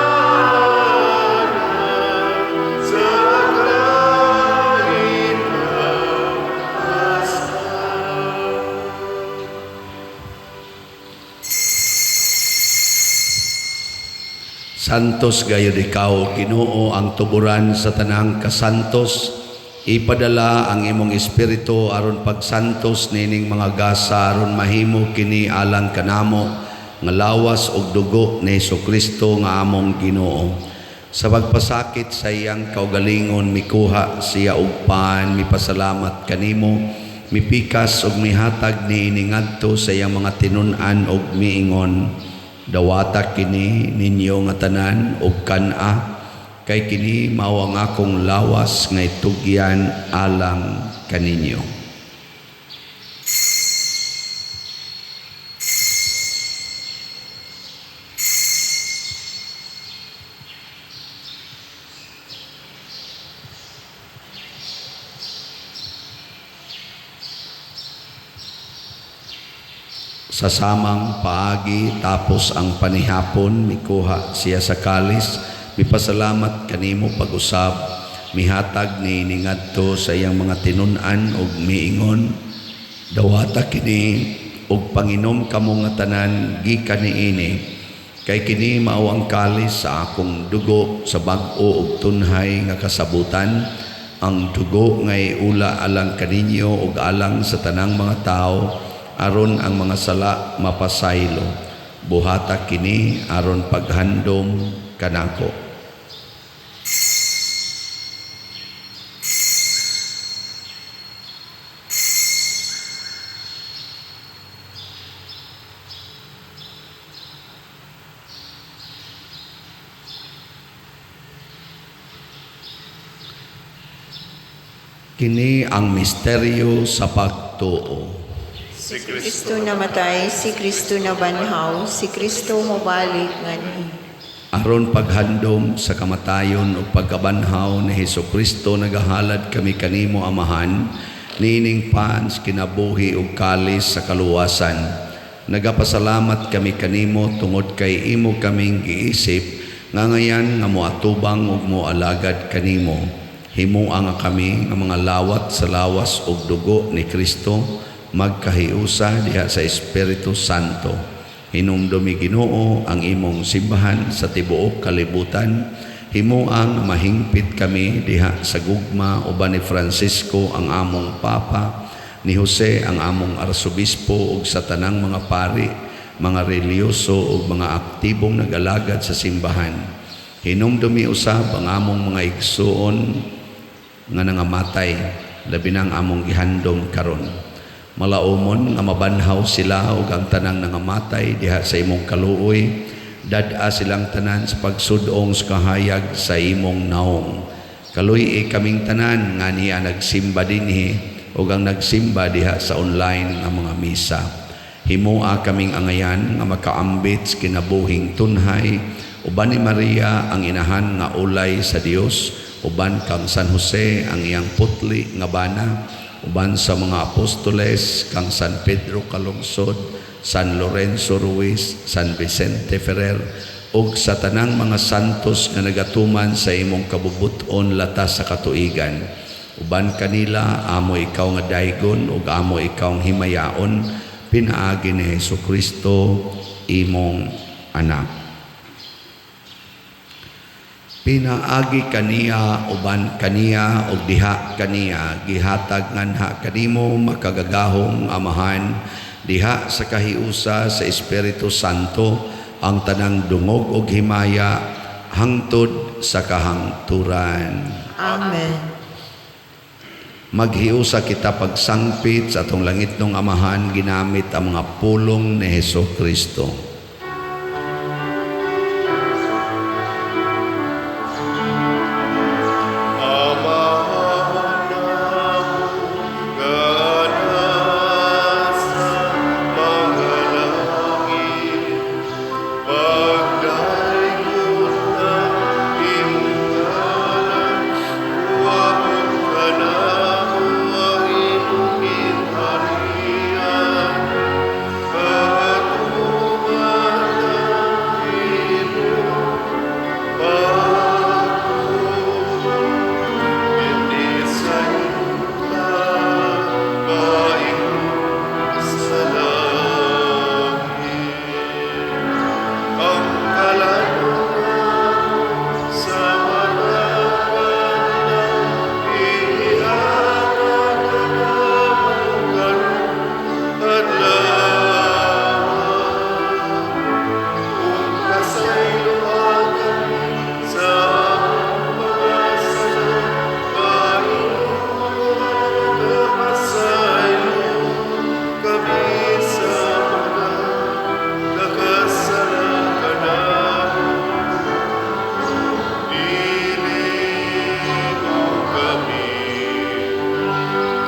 sa kaitaasan. Santos gayud ikaw, Ginoo, ang tuburan sa tanang kasantos. Ipadala ang imong espiritu aron pagsantos nining mga gasa aron mahimo kini alang kanamo nga lawas ug dugo ni Hesukristo nga among Ginoo. Sa pagpasakit sa iyang kaugalingon mikuha siya og pan, mipasalamat kanimo, mipikas ug mihatag niini ngadto sa iyang mga tinun-an ug miingon, dawata kini ninyo nga tanan ug kan-a, kay kini mao ang akong lawas nga itugyan alang kaninyo. Sa samang paagi tapos ang panihapon, mikuha siya sa kalis, mipasalamat kanimo pag-usab, mihatag niini ngadto sa iyang mga tinun-an ug miingon, dawata kini ug panginom kamo nga tanan gikan niini, kay kini mao ang kalis sa akong dugo sa bag-o ug tunhay nga kasabutan, ang dugo nga iula alang kaninyo ug alang sa tanang mga tawo aron ang mga sala mapasaylo. Buhata kini aron paghandom kanako. Kini ang misteryo sa pagtuo. Si Kristo namatay, si Kristo nabanhaw, si Kristo mobalik nganhi. Aron paghandom sa kamatayon ug pagkabanhaw ni Hesukristo, nagahalad kami kanimo, Amahan, niining pan sa kinabuhi ug kalis sa kaluwasan. Nagapasalamat kami kanimo tungod kay imo kaming giisip nga ngayan nga moatubang ug moalagad kanimo. Himoa nga kami nga mga lawat sa lawas ug dugo ni Kristo magkahiusa diha sa Espiritu Santo. Hinumdumi, Ginoo, ang imong simbahan sa tibuok kalibutan. Himoa nga mahingpit kami diha sa gugma uban ni Francisco ang among Papa, ni Jose ang among Arsobispo ug sa tanang mga pari, mga relihiyoso ug mga aktibong nag-alagad sa simbahan. Hinumdumi usab ang among mga igsuon nga nangamatay, labi na ang among gihandom karon. Malaumon nga mabanhaw sila ug ang tanang nangamatay diha sa imong kaluoy, dad-a silang tanan sa pagsud-ong sa kahayag sa imong naong. Kaluy-i kaming tanan nga niya nagsimba dinhi ug ang nagsimba diha sa online nga mga misa. Himoa kaming angayan nga makaambit sa kinabuhing tunhay uban ni Maria ang inahan nga ulay sa Dios, uban kang San Jose ang iyang putli nga bana, uban sa mga apostoles kang San Pedro Calungsod, San Lorenzo Ruiz, San Vicente Ferrer, ug sa tanang mga santos nga nagatuman sa imong kabubut-on latas sa katuigan. Uban kanila amo ikaw nga daygon ug amo ikaw ang himayaon, pinaagi ni Hesukristo imong anak. Pinaagi kaniya, uban kaniya ug diha kaniya, gihatag nganha kanimo makagagahom Amahan diha sa kahiusa sa Espiritu Santo ang tanang dungog ug himaya hangtod sa kahangturan. Amen. Maghiusa kita pagsangpit sa atong langitnong Amahan ginamit ang mga pulong ni Hesus Kristo. Amahan namo nga nasa mga langit, pagdaygon ang imong ngalan, uabot kanamo ang imong gingharian, patuman ang imong pagtulong dinhi sa yuta, paingon sa langit. Ang kalayo sa matag adlaw, ihatag kanamo karong adlaw. Ug pasayloa kami sa among mga sala, paingon nagapasaylo kami sa mga nakasala kanamo. Dili mo kami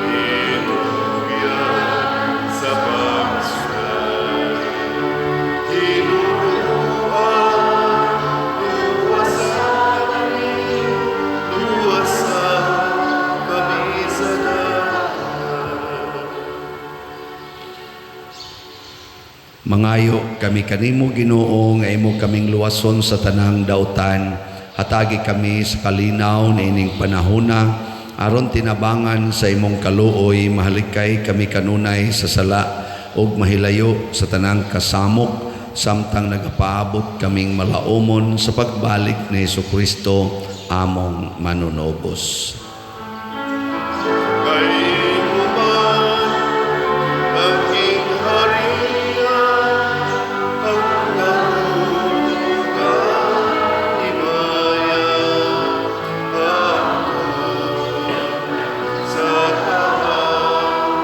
tinugyan sa pagsulay. Hinunuan, luwasa kami, luwasa kami sa dagat. Mangayo kami kanimo, Ginoo, nga imo kaming luwason sa tanang dautan. Hatagi kami sa kalinaw niining panahona aron tinabangan sa imong kaluoy mahalikay kami kanunay sa sala ug mahilayo sa tanang kasamok samtang nagapaabot kaming malaumon sa pagbalik ni Hesukristo among manunubos. Kay imo man ang gingharian, ang gahom ug ang himaya, hangtod sa kahangturan.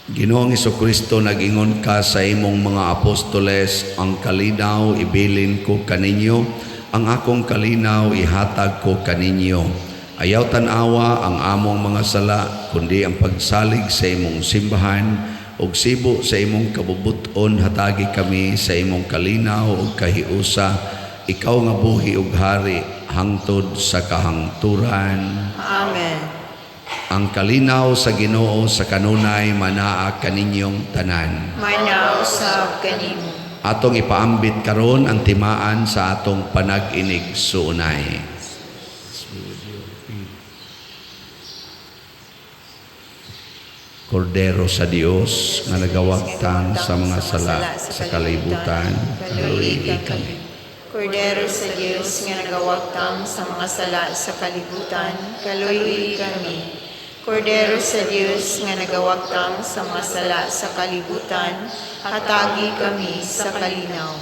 Ginoong Hesukristo, nag-ingon ka sa imong mga apostoles, ang kalinaw ibilin ko kaninyo, ang akong kalinaw ihatag ko kaninyo. Ayaw tan-awa ang among mga sala, kundi ang pagsalig sa imong simbahan, ug sibo sa imong kabubut-on hatagi kami sa imong kalinaw ug kahiusa, ikaw nga buhi ug hari hangtod sa kahangturan. Amen. Ang kalinaw sa Ginoo sa kanunay manaa kaninyong tanan. Manaa usab kanimo. Atong ipaambit karon ang timaan sa atong panag-inig suunay. Kordero sa Dios nga nagawagtang sa mga sala sa kalibutan, kaluoyi kaluoyi kami. Kordero sa Dios nga nagawagtang sa mga sala sa kalibutan, kaluoyi kami. Kordero sa Dios nga nagawagtang sa mga sala sa kalibutan, hatagi kami sa kalinaw.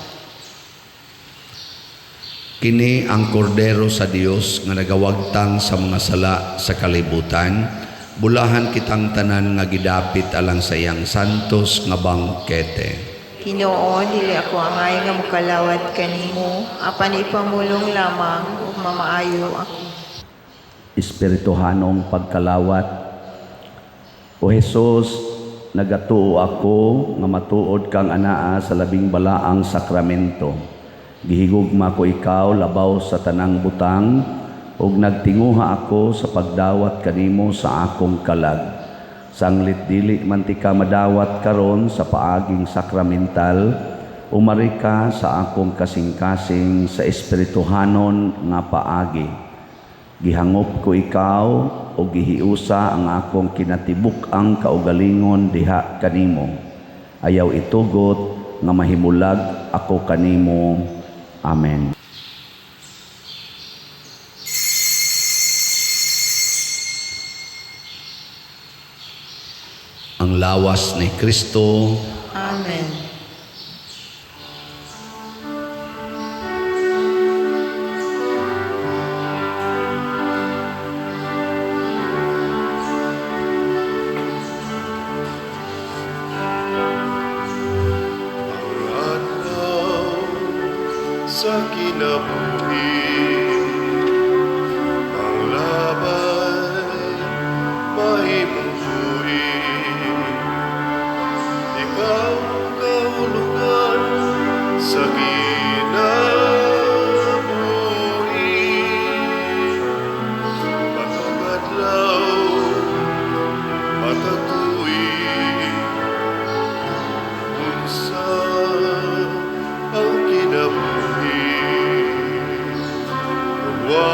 Kini ang kordero sa Dios nga nagawagtang sa mga sala sa kalibutan. Bulahan kitang tanan nga gidapit alang sa iyang santos nga bangkete. Ginoo, dili ako angay nga mukalawat kanimo, apan ipamulong lamang ug mamaayo ako. Espirituhanong pagkalawat. O Hesus, nagatuo ako nga matuod kang anaa sa labing balaang sakramento. Gihigugma ko ikaw labaw sa tanang butang ug nagtinguha ako sa pagdawat kanimo sa akong kalag. Sanglit dili man ti ka madawat karon sa paaging sakramental, umari ka sa akong kasing-kasing sa espirituhanon nga paagi. Gihangop ko ikaw o gihiusa ang akong kinatibuk-ang kaugalingon diha kanimo. Ayaw itugot nga mahimulag ako kanimo. Amen. Ang lawas ni Kristo. Amen. Ang adlaw sa kinabuhi, ang labay mahimong tuig. Ikaw kahulugan sa kinabuhi. Matag adlaw, matag tuig, unsa ang kinabuhi kung wa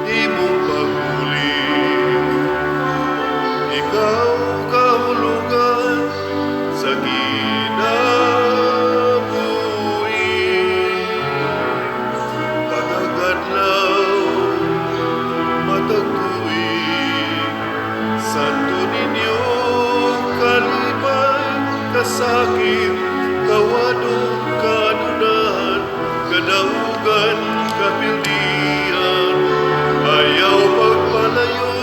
imong pagbulig? Ikaw kahulugan sa kinabuhi. Matag adlaw, matag tuig, Santo Niño, kalipay, kasakit, kawadong, kanunan, kadaugan, kapildian, ayaw pagpalayo,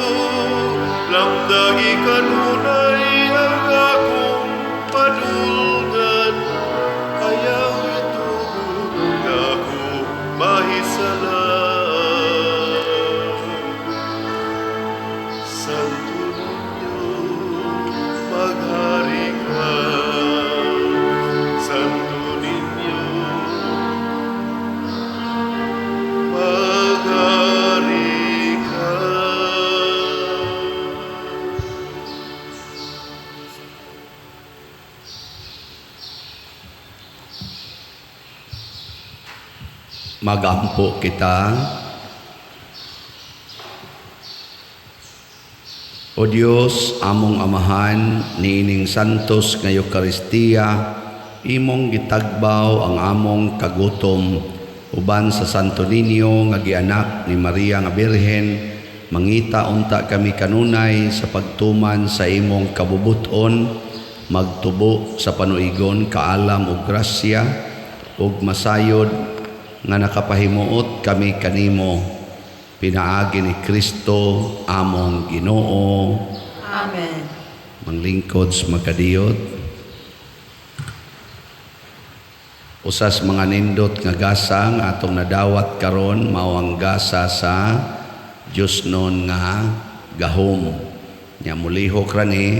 lamdagi kanunay ang akong padulngan, ayaw itugot nga ako mahisalan. Santo Niño, maghari ka. Santo Niño, maghari ka. Magampo kita. O Dios, among Amahan, niining santos nga Eukaristiya, imong gitagbaw ang among kagutom uban sa Santo Niño nga gianak ni Maria nga Birhen, mangita unta kami kanunay sa pagtuman sa imong kabubuton, magtubo sa panuigon kaalam ug grasya ug masayod nga nakapahimuot kami kanimo, pinaagi ni Kristo among Ginoo. Amen. Manglingkod sa makadiyot. Usas mga nindot nga gasa nga atong nadawat karon mao ang gasa sa Dios nun nga gahom. Nya mulihok ra ni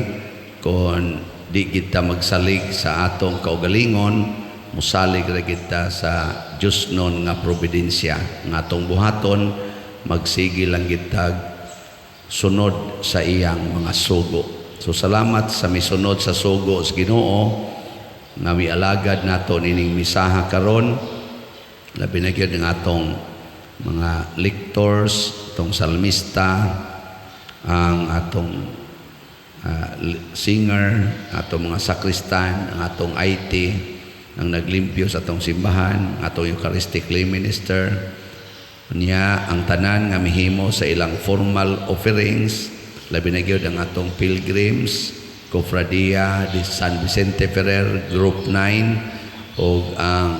kon di kita magsalig sa atong kaugalingon, musalig ra kita sa Dios nun nga providensya nga atong buhaton, magsige lang kita sunod sa iyang mga sugo. So salamat sa misunod sa sugo sa Ginoo nga mialagad nato nining misaha karon, labi na gyud ang atong mga lectors, atong salmista, ang atong singer, atong mga sakristan, ang atong IT, ang naglimpyo sa atong simbahan, ang atong Eucharistic lay minister, niya ang tanan nga mihimo sa ilang formal offerings, labi na gyud ang atong pilgrims, Cofradia de San Vicente Ferrer Group 9, ug ang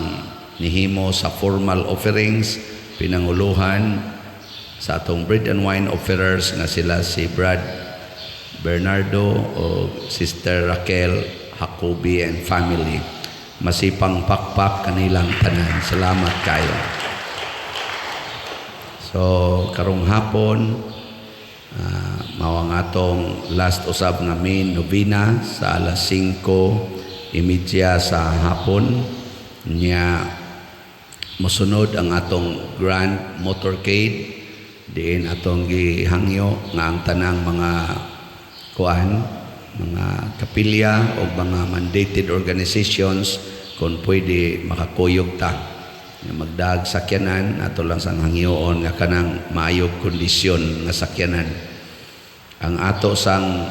nihimo sa formal offerings pinanguluhan sa atong bread and wine offerers nga sila si Brad Bernardo o Sister Raquel Jacobi and family. Masipang pakpak kanilang tanan. Salamat kayo. So karong hapon, mao ang atong last usab nga main novena sa alas 5:30 sa hapon. Nya mosunod ang atong grand motorcade, diin atong gihangyo nga ang tanang mga kuan, mga kapilya o mga mandated organizations, kung pwede makakuyog ta nga magdag sakyanan. Ato lang sang hangyoon nga kanang maayog kondisyon nga sakyanan. Ang ato sang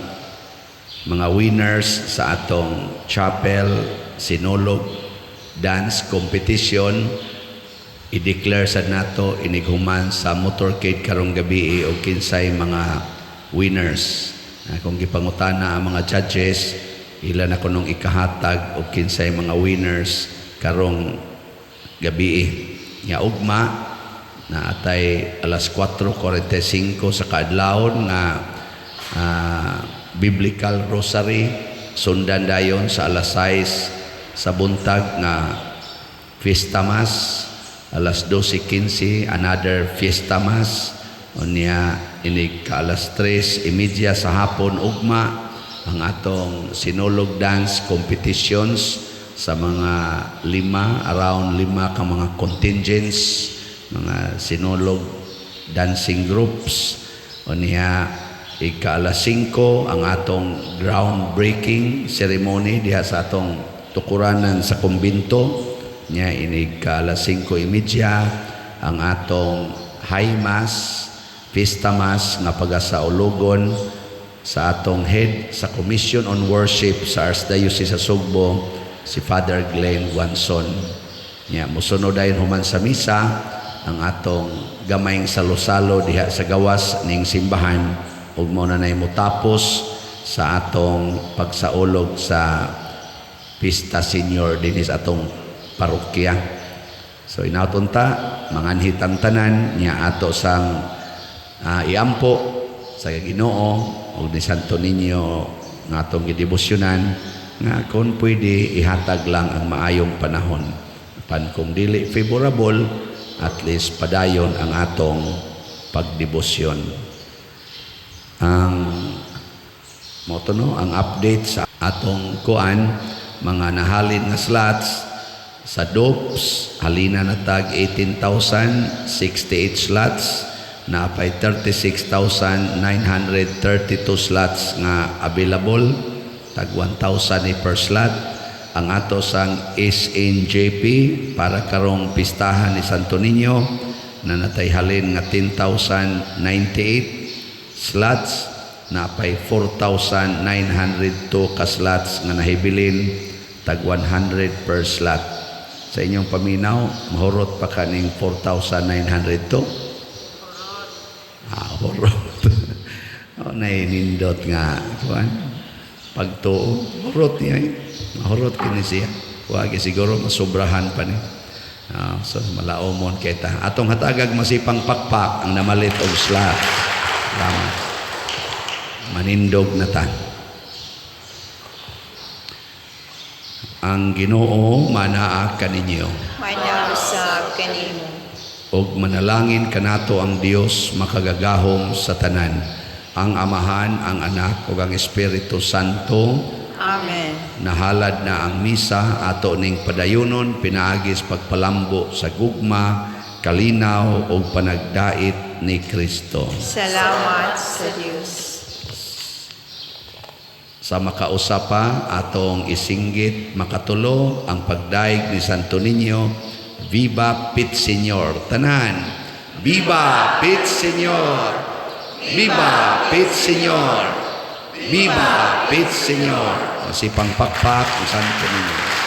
mga winners sa atong chapel sinulog dance competition, i-declare sa nato inighuman sa motorcade karong gabi og kinsay mga winners. Kung gipangutana ang mga judges, ila na kunong ikahatag og kinsay mga winners karong gabi. Nya ugma na atay alas 4:45 sa kaadlawon nga biblical rosary, sundan dayon sa alas 6 sa buntag nga fiesta mass, alas 12:15 another fiesta mass, unya inig ka alas 3:30 sa hapon ugma ang atong sinulog dance competitions sa mga lima, around lima ka mga contingents, mga sinulog dancing groups. Unya ika alas 5 ang atong groundbreaking ceremony diha sa atong tukuranan sa kumbinto. Nya inig ka alas 5:30 ang atong high mass, fiesta mass nga pagasaulugon sa atong head sa Commission on Worship sa Archdiocese sa Sugbo, si Father Glenn Guanzon. Nya mosunod dayon human sa misa ang atong gamayng salo-salo diha sa gawas ning simbahan ug mao na nay motapos sa atong pagsaulog sa Pista Senior dinhi sa atong parokya. So inaton ta manganhi tang tanan, nya ato sang iampo sa Ginoo ug ni Santo Niño nga atong gidebosyonan nga kung pwede ihatag lang ang maayong panahon. Pan kung dili favorable, at least padayon ang atong pagdebosyon. Ang mao to, no, ang update sa atong kuan, mga nahalin nga slots sa DOPS, halina na tag 18,068 slots, napay 36,932 slots nga available, tag 1,000 ni per slot. Ang ato sang SNJP para karong pistahan ni Santo Niño na natay halin nga 10,098 slots, napay 4,902 ka slots nga nahibilin, tag 100 per slot. Sa inyong paminaw, mahurot pa kaning 4,902? Ah, hurot. Oh, nindot nga kuan. Pagtuo, hurot niya eh. Mahurot kini siya. Wagi siguro masobrahan pa ni. Ah, so malaomon kita. Atong hatagag masipang pakpak ang namalit og slot. Salamat. Manindog na ta. Ang Ginoo manaa kaninyo. Manausab kanimo. Og manalangin kanato ang Dios makagagahom sa tanan, ang Amahan, ang Anak ug ang Espiritu Santo. Amen. Nahalad na ang misa, ato ning padayunon pinaagis pagpalambo sa gugma, kalinaw ug panagdait ni Kristo. Salamat sa Dios. Sa makausa pa atong isinggit makatulo ang pagdaig ni Santo Niño, Viva Pit Señor. Tanan, Viva Pit Señor. Viva Pit Señor. Viva Pit Señor! Masipang pakpak ang Santo Niño.